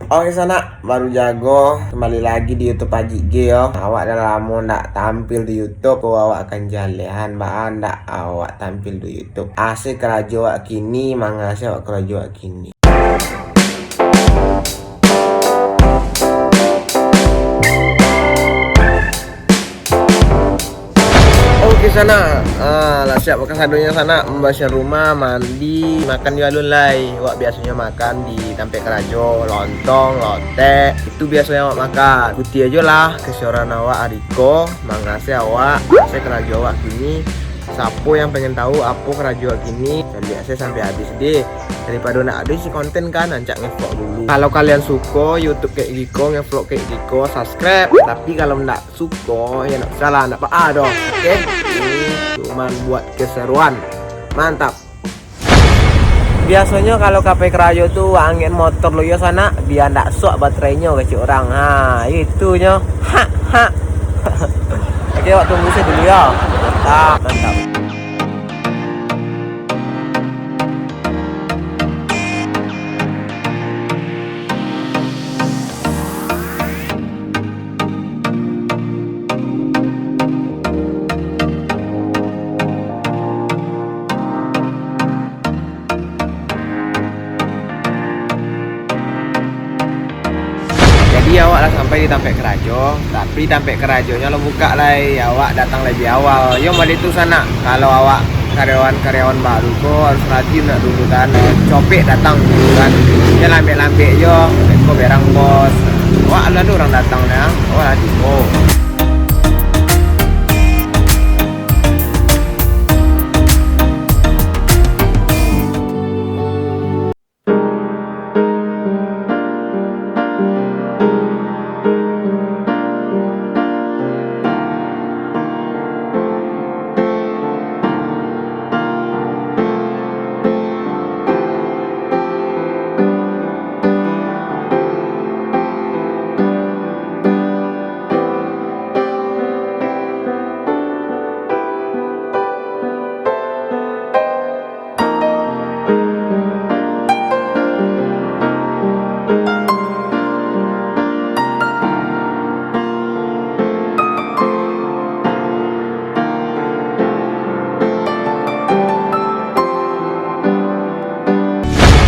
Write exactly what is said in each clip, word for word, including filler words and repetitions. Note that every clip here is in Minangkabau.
Oke, sanak, baru jago kembali lagi di YouTube Aji G yo. Awak dah lamo ndak tampil di YouTube, ko awak akan jalehan baa ndak awak tampil di YouTube. Ase karajo awak kini, mangase awak karajo awak kini. Oke, sanak, ah, lah siap kasadonyo, sanak, mambarasian rumah, mandi, makan di alun lai. Wak biasonyo makan di tampek karajo, lontong, lotek, itu biasonyo awak makan. Ikuti ajo lah keseruan awak ari ko, mangase awak, mangase karajo awak kini. Sapo yang pengen tahu apo karajo awak kini, caliak se sampai habis deh. Daripado ndak ado isi konten kan, rancak ngevlog dulu. Kalau kalian suko YouTube kayak giko, ngevlog kayak giko, subscribe. Tapi kalau ndak suko, ya ndak usah lah, ndak apa-apa doh. Oke? Ini cuman buat keseruan. Mantap. Biasonyo kalau ka pai karajo tu, angin motor lo yo, sanak, biar ndak suak baterainyo, kecek urang. Ha, itunyo. Ha, ha. Oke, awak tunggu se dulu yo. Mantap, mantap. Jadi, awak lah sampai di tampek karajo, tapi tampek karajonyo lah bukak lai, awak datang labiah awal. Yo, mode tu, sanak, kalau awak karyawan-karyawan baru ko harus rajin nak dulu kan, copek datang dulu kan. Yo, lambek-lambek yo, ko berang bos. Awak lah tu urang datang nah, awak lah tibo.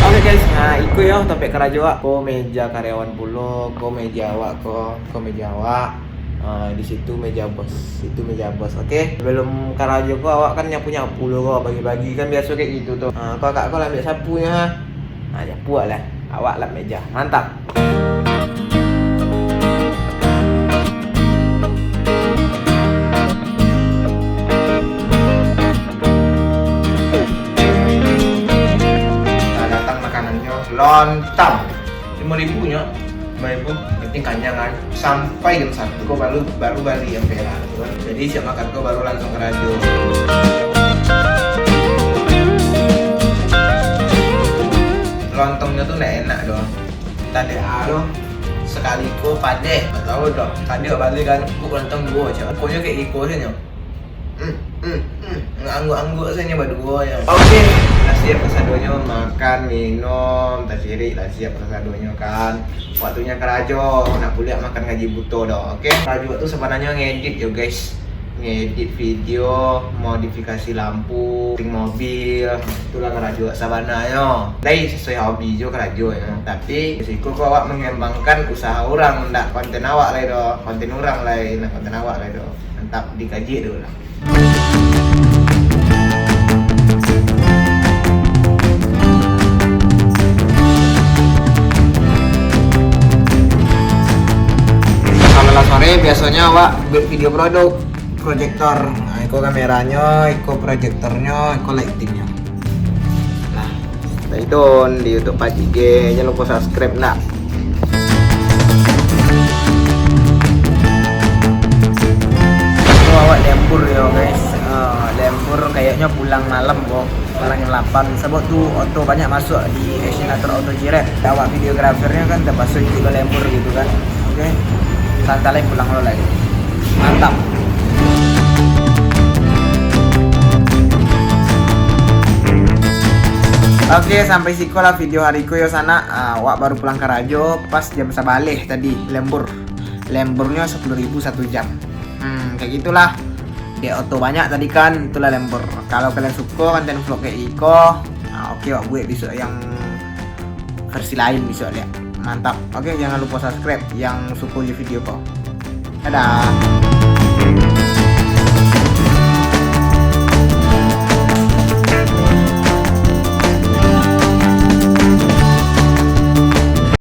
Oke guys, nah, iko yo tampek karajo awak. Ko meja karyawan pulo, ko meja awak, ko, ko meja awak. Ah, di situ meja bos, situ meja bos. Oke, sebelum karajo ko awak kan nyapu-nyapu lo ko, bagi-bagi kan biaso kayak gitu tu. Ah, ko kakak ko lah ambiak sapu nyo ha. Ah, nyapu awak lah. Awak lap meja. Mantap. Nah, datang makanannyo, lontong. Limo ribu nyo. Limo ribu, penting kanyang kan. Sampai jam satu ko baru, baru bali ampera tu kan. Jadi siap makan ko baru langsung karajo. Lontongnyo tu ndak enak doh. Entah dek a doh. Sakali ko padeh, ndak tahu doh. Tadi awak bali kan, kok lontong duo se. Pokoknyo kayak iko se nyo. Hmm, hmm, hmm. Angguk-angguk sajo baduo yo. Oke, lah siap kasadonyo, makan, minum, tacirik, lah siap kasadonyo kan. Waktunyo karajo, ndak buliah makan gaji buto doh, oke? Karajo tu sabananyo ngedit yo, guys. Ngedit video, modifikasi lampu, setting mobil, itulah karajo sabananyo. Lai sesuai hobi jo karajo yo. Tapi, risiko ko awak mengembangkan usaha urang, ndak konten awak lai doh, konten urang lai, ndak konten awak lai doh. Mantap, dikaji dulu lah. Kalau lah sore, biasonyo awak buek video produk, proyektor. Nah, iko kameranyo, iko proyektornyo, iko lightingnyo. Nah, stay tune di YouTube Pak Jige. Jangan lupa subscribe nak. Itu awak lembur yo guys. Ah, lembur kayaknyo pulang malam ko. Pulang jam lapan. Sabab tu oto banyak masuk di Asian Ator Auto Jiret. Awak videografernyo kan terpaksa ikut ke lembur gitu kan. Oke. Santai pulang lo lagi. Mantap. Oke, sampai siko lah video hari ko yo sanak. Ah, awak baru pulang karajo pas jam sabaleh tadi, lembur. Lemburnyo sapuluah ribu satu jam. Hmm, kayak gitulah. Dek oto banyak tadi kan, itulah lembur. Kalau kalian suko konten vlog kayak iko, ah, oke, awak buek besok yang versi lain besok, lihat. Mantap. Oke, jangan lupa subscribe yang suko di video ko. Dadah.